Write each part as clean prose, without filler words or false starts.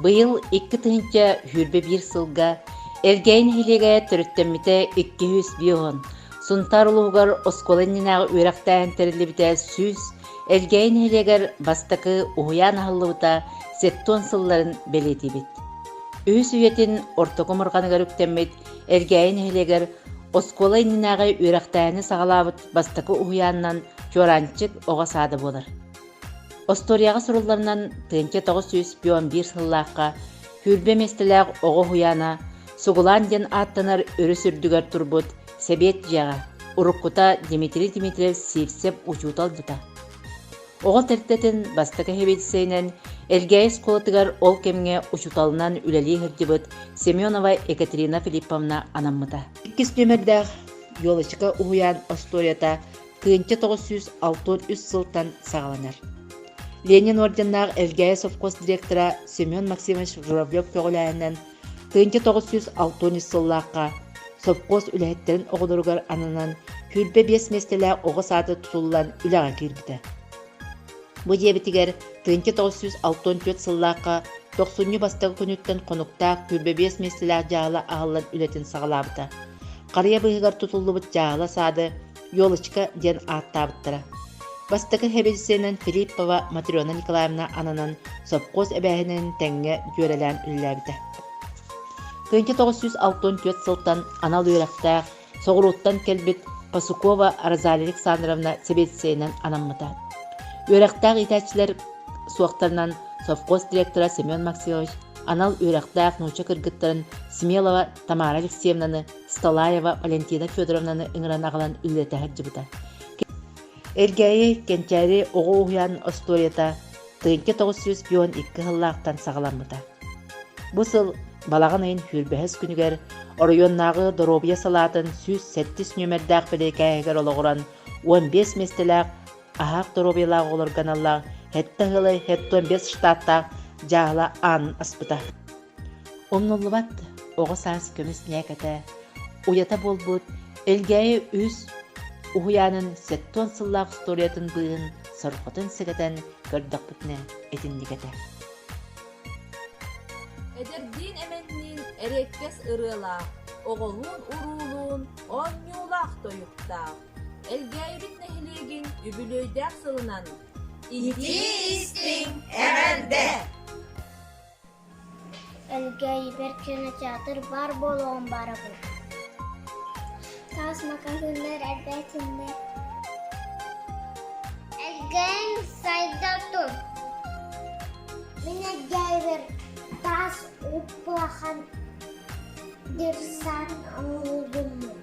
Быйыл 2021 сылга Элгээйи нэһилиэгэ төрүттэммитэ 250, Сунтаар улууһугар оскуола иннинээҕи үөрэхтээһин тэриллибитэ 100, Элгээйи нэһилиэгэр бастакы уһуйаан аһыллыбыта 70 сылларын бэлиэтиибит. Үһүс үйэтин ортоку омурҕаныгар үктэммит Элгээйи нэһилиэгэр оскуола иннинээҕи үөрэхтээһини саҕалаабыт бастакы уһуйаанынан Чуораанчык оҕо саада буолар. Остуоруйаҕа сурулларынан, 1901 сыллаахха 20 миэстэлээх оҕо уһуйаана Сугулаан диэн ааттанар өрүс үрдүгэр турбут Сэбиэт дьиэҕэ, уруккута Дмитрий Дмитриев Сивцев учуутал дьиэтэ. Оҕо тэрилтэтин бастакы сэбиэдиссэйинэн Элгээйи оскуолатыгар ол кэмҥэ учууталынан үлэлии сылдьыбыт Семенова Екатерина Филипповна анаммыта. Иккис нүөмэрдээх Елочка уһуйаан остуоруйата 1963 сылтан саҕаланар. Ленин орденнаах Элгээйи совхоз директора Семен Максимович Журавлев көҕүлээһинэн 1963 сыллаахха совхоз үлэһиттэрин оҕолоругар ананан 25 миэстэлээх оҕо саада тутуллан үлэҕэ киирбитэ. Бу дьиэбитигэр 1964 сыллаахха тохсунньу бастакы күнүттэн хонуктаах 25 миэстэлээх дьаһала аһыллан үлэтин саҕалаабыта. Харыйа быыһыгар тутуллубут дьааһыла саады Елочка диэн ааттаабыттара. Бастакы сэбиэдиссэйинэн Филиппова Матрена Николаевна ананан сопхуос эбээһинэн тэҥҥэ дьүөрэлээн үлэлээбитэ. 1964 сылтан анал үөрэхтээх соҕурууттан кэлбит Пасукова Розалия Александровна сэбиэдиссэйинэн анаммыта. Үөрэхтээх иитээччилэр суохтарынан совхоз директора Семен Максимович анал үөрэхтээх нуучча кыргыттарын Смелова Тамара Алексеевнаны Столаева Валентина Федоровнаны ыҥыран аҕалан үлэлэтэ сылдьыбыта. Элгээйи Кэнчээри оҕо уһуйаан остуоруйата 1992 сыллаахтан саҕаламмыта. Бу сыл балаҕан ыйын сүүрбэһис күнүгэр оройуоннааҕы доруобуйа салаатын 107 нүөмэрдээх бэлиэкээһигэр олоҕуран 15 миэстэлээх аһаах доруобуйалаах оҕолорго аналлаах сэттэ ыалы 75 штаттаах дьааһыла аанын аспыта. Умнуллубат оҕо саас көмүс ньээкэтэ, уйата буолбут Элгээйи үс уһуйаанын 70 сыллаах устуоруйатын быыһын сорҕотун сэгэтэн көрдөхпүтүнэ итинник этэ. Эдэрдиин эмэнниин эриэккэс ырыалаах, оҕолуун-уруулуун оонньуулаах тойуктаах, Элгээйибит нэһилиэгин үбүлүөйдээх сылынан Итии-истиҥ эҕэрдэ! Элгээйибэр кинотеатр баар буолуоҕун баарабын. Таас маҕаһыыннар элбээтиннэр. Элгээйим сайда тур. Мин Элгээйибэр таас уп-улахан десант оҥоһулуннум.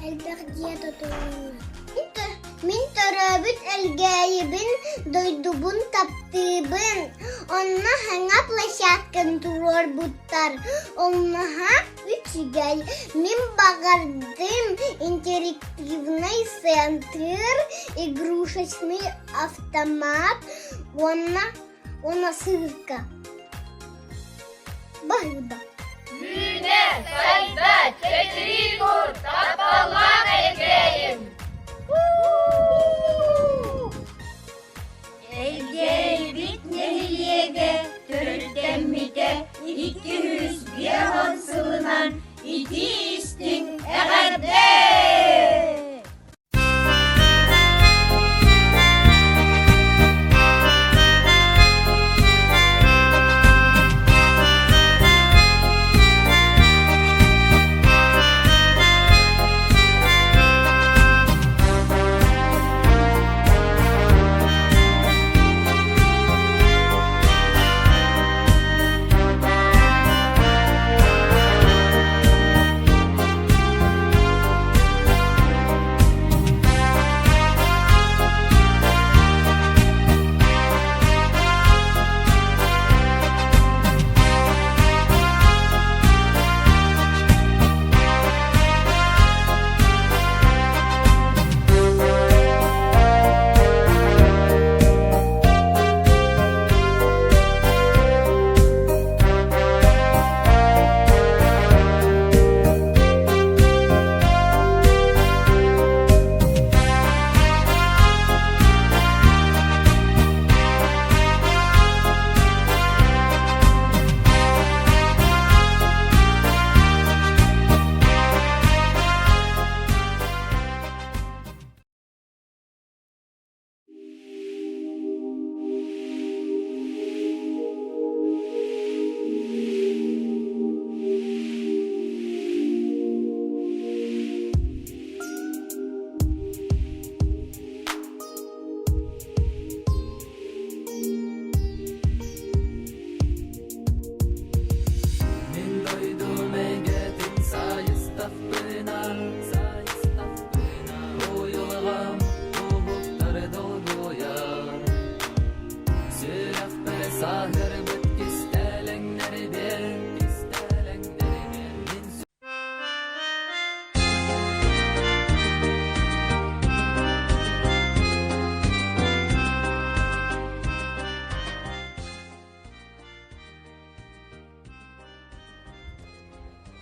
Элбэх дьиэ тутулунна. Мин төрөөбүт Элгээйибин, дойдубун таптыыбын. Онно саҥа площадканы туруорбуттар. Онно үчүгэй. Мин баҕардым интерактивный центр, игрушечный автомат уонна уонна сыырка. Баһыыба. Үүнэ, сайда, чэчирии тур, тапталлаах Элгээйим! Элгээйибит нэһилиэгэ төрүттэммитэ 250 сылынан итии-истиҥ эҕэрдэ!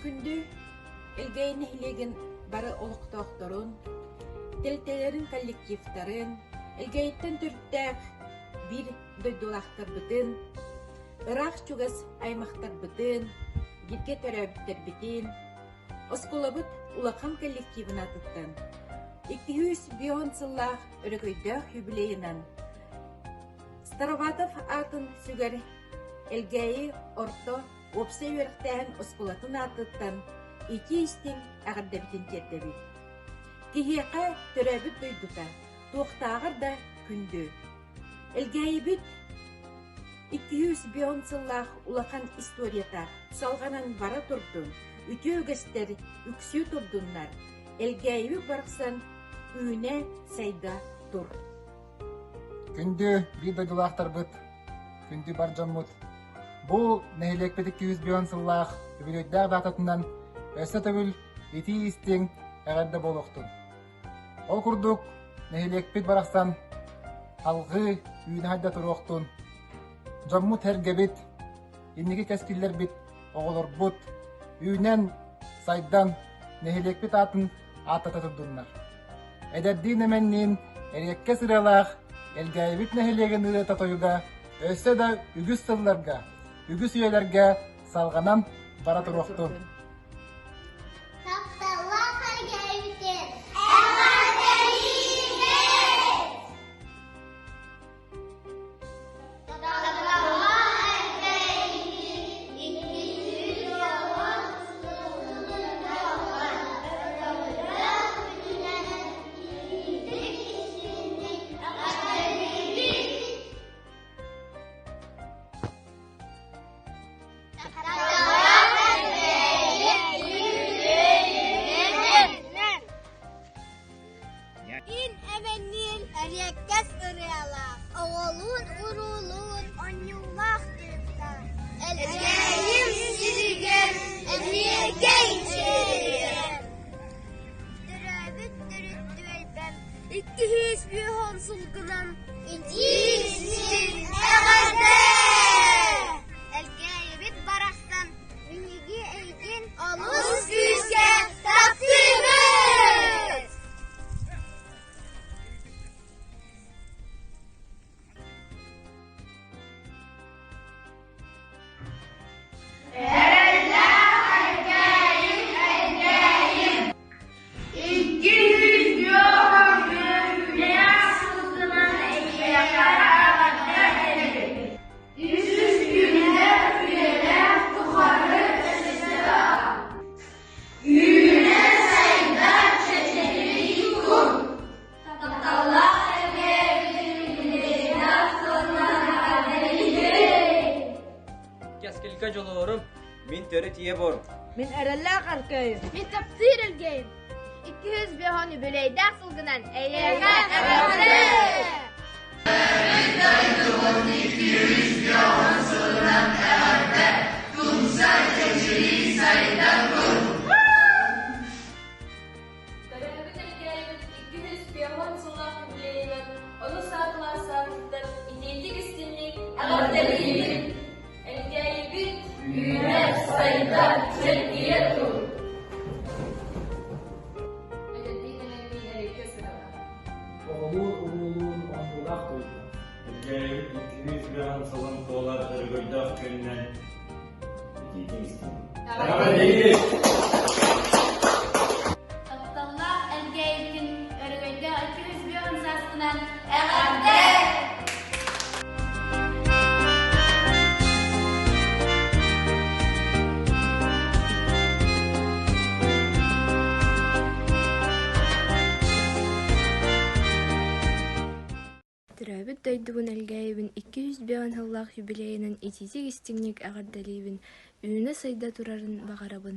Күндү Элгээйи нэһилиэгин бары олохтоохторун, тэрилтэлэрин коллективтарын, Элгээйиттэн төрүттээх биир дойдулаахтарбытын, ыраах-чугас аймахтарбытын, бииргэ төрөөбүттэрбитин, оскуолабыт улахан коллективын аатыттан 250 сыллаах өрөгөйдөөх юбилейынан Староватов аатын сүгэр Элгээйи орто уопсай үөрэхтээһин оскуолатын аатыттан итии-истиҥ эҕэрдэбитин тиэрдэбит. Киһиэхэ төрөөбүт дойдута туохтааҕар да күндү. Элгээйибит 250 сыллаах улахан историята салҕанан бара турдун, үтүө үгэстэр үксүү турдуннар, Элгээйибит барахсан үүнэ-сайда тур. Күндү биир дойдулаахтарбыт, күндү бар дьоммут, бу нэһилиэкпит 250 сыллаах үбүлүөйдээх даататынан өссө төгүл итии-истиҥ эҕэрдэ буолуохтун. Ол курдук, нэһилиэкпит барахсан алҕыы үүнэ-сайда туруохтун, дьоммут-сэргэбит, инники кэскиллэрбит, оҕолорбут үүнэн, сайдан, нэһилиэкпит аатын ааттата турдуннар. Эдэрдиин-эмэнниин эриэккэс ырыалаах Элгээйибит нэһилиэгин ырыата-тойуга өссө да үгүс сылларга, үгүс үйэлэргэ салҕанан бара туруохтун. Тапталлаах Элгээйибитин эҕэрдэлиибит! Ин эвенниин эриэккэс ырыалаах, оҕолуун-уруулуун оонньуулаах тыыптаах, Элгээйим сиригэр эһиэгэй сиригэр Төрөөбүт төрүт түөлбэм 250 сылгынан итии-истиҥ эҕэрдэ! Элгээйибит барахсан биһиги эйигин олус күүскэ таптыыбыт! Эрэллээх Элгээйим, Элгээйим! 250 сылгынан эйиэхэ эҕэрдэ этэбин! Үсүс күнэ үйэлээх тухары өссө Үүнэ-сайда чэчирии тур! Тапталлаах Элгээйибитин юбилейдаах сылынан эҕэрдэлиибит! Кэскилгэ дьулуурум, мин төрүт ийэ буорум. Мин эрэллээх Элгээйим. Мин таптыыр Элгээйим. 250 юбилейдаах сылгынан эйиэхэ эҕэрдэ! Дойдубут 250 сылынан эҕэрдэ! Тумса чэчирии сайда тур! Төрөөбүт Элгээйибит 250 сыллаах юбилейынан ону саатылаах саатыттан итиитик истинник эҕэрдэлиибит! Элгээйибит үүнэ, сайда, чэлгийэ тур! Эдэрдиин эмэнниин эрэйгэ сырала. Оҕолуун уруулуун оонньуулаах дойду. Элгээйибит 250 сылын туолар өрөгөйдөөх күнүнэн итиитин истиҥ. Эҕэрдэлиибит! Тапталлаах Элгээйибитин өрөгөйдөөх 250 сааскынан эҕэрдэ! Төрөөбүт дойдубун Элгээйибин 250 сыллаах юбилейынан итиитик-истиҥник эҕэрдэлиибин, үүнэ-сайда турарын баҕарабын.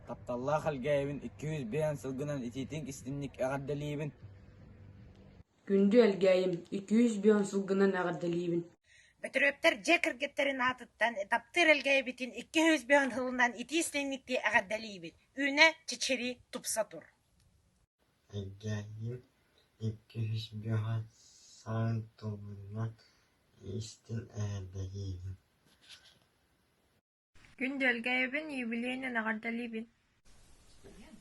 Тапталлаах Элгээйибин 250 сылгынан итиитик-истиҥник эҕэрдэлиибин. Күндү Элгээйим, 250 сылгынан эҕэрдэлиибин. Бөтүрүөптэр дьиэ кэргэттэрин аатыттан таптыыр Элгээйибитин 250 сылынан итии-истиҥник эҕэрдэлиибит. Үүнэ, чэчирии, тупса тур. Элгээйим 250 саҥ туолбутунан истиҥ эҕэрдэлиибин. Күндү Элгээйибин юбилейынан эҕэрдэлиибин!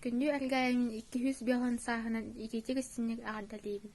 Күндү Элгээйибин 250 сааһынан итиитик истиҥник эҕэрдэлиибин!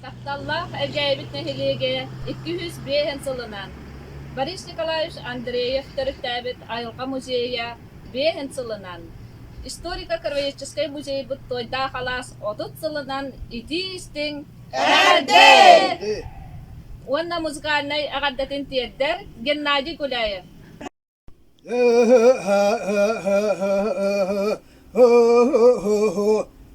Тапталлаах Элгээйибит нэһилиэгэ 205 сылынан Борис Николаевич Андреев төрүттээбит айылҕа музейа 5 сылынан Историко-краеведческай музейбыт Туойдаах алаас 30 сылынан итии-истиҥ Эҕэрдэ! Уонна музыкальнай эҕэрдэтин тиэрдэр Геннадий Гуляев.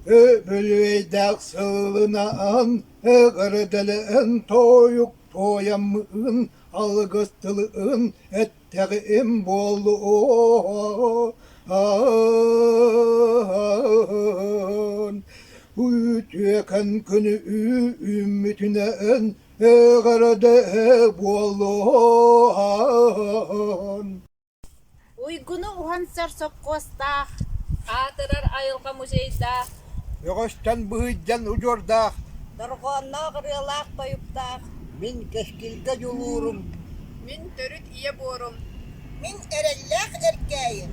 Үбүлүөйдээх сылынан эҕэрдэлээн тойук туойаммын алгыс тылын эттэҕим буолуо Үтүөкэн күнү үүммүтүнэн Эҕэрдэ буолуон Уйгуну уһансар сопхуостаах, Аатырар айылҕа музейдаах, Өҕөстөн быһыйдан удьуордаах, Дорҕоонноох ырыалаах тойуктаах, Мин кэскилгэ дьулуурум, Мин төрүт ийэ буорум, Мин эрэллээх Эркээйим,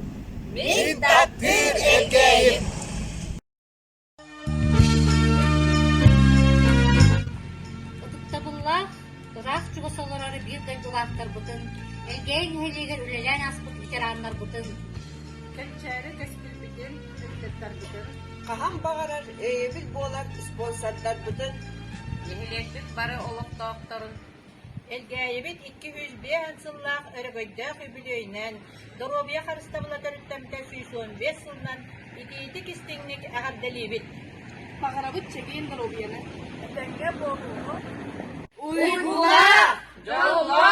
Мин таптыыр Эркээйим! Ытыктабыллаах, ыраах чугас олорор биир дойдулаахтарбытын, Элгээйи нэһилиэгэр үлэлээн ааспыт ветераннарбытын, Кэнчээри кэскилбитин, ыччаттарбытын, хаһан баҕарар өйөбүл буолар спонсордарбытын, Нэһилиэкпит бары олохтоохторун Элгээйибит 205 сыллаах өрөгөйдөөх үбүлүөйүнэн, доруобуйа харыстабыла төрүттэммитэ 115 сылынан итиитик-истиҥник эҕэрдэлиибит! Баҕарабыт чэгиэн доруобуйаны, этэҥҥэ буолууну, Уйгулаах, дьоллоох!